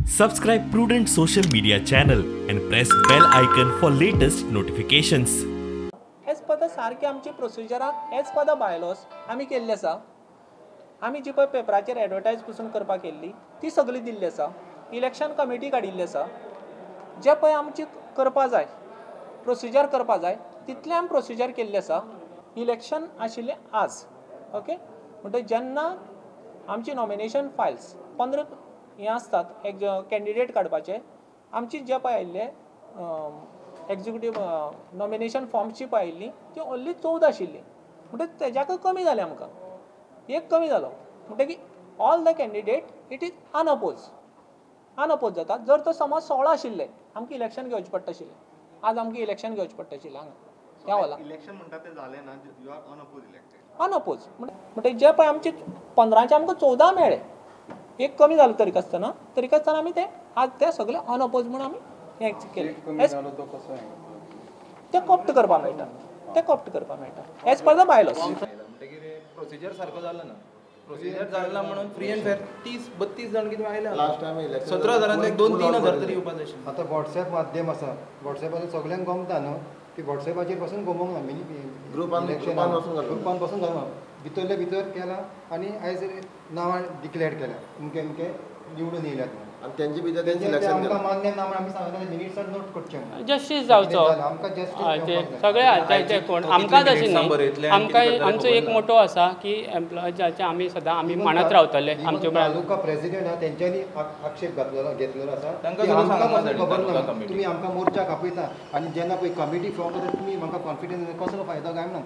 Subscribe Prudent Social Media channel and press bell icon for latest notifications. As per the सारके आमची प्रोसिजराक as per the bylaws आमी केल्ले आसा. आमी जी पळय पेपराचेर एडवर्टायज पसून करपाक केल्ली ती सगळी दिल्ली आसा. इलेक्शन कमिटी काडिल्ली आसा. जे पळय आमची करपा जाय प्रोसिजर करपा जाय तितलें आमी प्रोसिजर केल्लें आसा. इलेक्शन आशिल्लें आज, ओके, म्हणटकीर जेन्ना आमची नॉमिनेशन फायल्स 15 हें आसतात एक कॅन्डिडेट काडपाचे, आमची जे पळय आयिल्ले एक्जिक्युटीव नॉमिनेशन फॉर्म्स जी पळय आयिल्ली ती ओन्ली 14 आशिल्ली, म्हणटकीर तेज्याकय कमी जालें आमकां, एक कमी जालो. म्हणटकीर all the candidate it is unoppose, unoppose जाता. जर तो समज 16 आशिल्ले आमकां इलेक्शन घेवचें पडटा आशिल्लें, आज आमकां इलेक्शन घेवचें पडटा आशिल्लें हांगा ह्या हॉलाक. इलेक्शन म्हणटा तें जालें ना, you are unoppose elected. Unoppose म्हणटकीर जे पळय आमचे 15 आमकां 14 मेळ्ळे, एक कमी जालो तरी आसतना, तरी आसतना आमी ते आज ते सगळे अनअपोज म्हूण आमी हें केलें. ते कॉप्ट करपाक मेळटा, ते कॉप्ट करपाक मेळटा एज पर the bylaws. म्हणटकीर प्रोसिजर सारको जालो ना, प्रोसिजर जालो ना म्हणून फ्री अँड फेअर 30-32 जाण कितें आयले. लास्ट टायम इलेक्शन 17,000 2-3 हजार तरी येवपा जाय आशिल्लें. आतां वॉट्सएप माध्यम आसा, वॉट्सएपाचेर सगल्यांक गमता न्हू, ती वॉट्सएपाचेर पासून गमोवंक ना, ग्रुपान पासून घालूंक ना, भितरले भितर केला आनी आयज नांवां डिक्लेअर केल्या अमके अमके निवडून येयल्यात म्हणून. आनी तेंचे भितर तेंचें सिलेक्शन आमकां मान्य ना म्हूण आमी सांगता मिनिट्सान नोट करचें म्हणून. जस्टीस जावचो आमकां, जस्टीस सगळे कोण आमकांच अशें न्ही, आमकां आमचो एक मोटो आसा की एम्प्लॉयजाचे आमी सदां आमी मानत रावतले. आमचे तालुका प्रेसिडेंट आहा तेंच्यांनी आक्षेप घेतलेलो आसा, आमकां पासून खबर ना तुमी आमकां मोर्चाक आपयता आनी जेन्ना पळय कमिटी फॉर्म करता तुमी म्हाका कॉन्फिडन्स कसलो फायदो काय ना.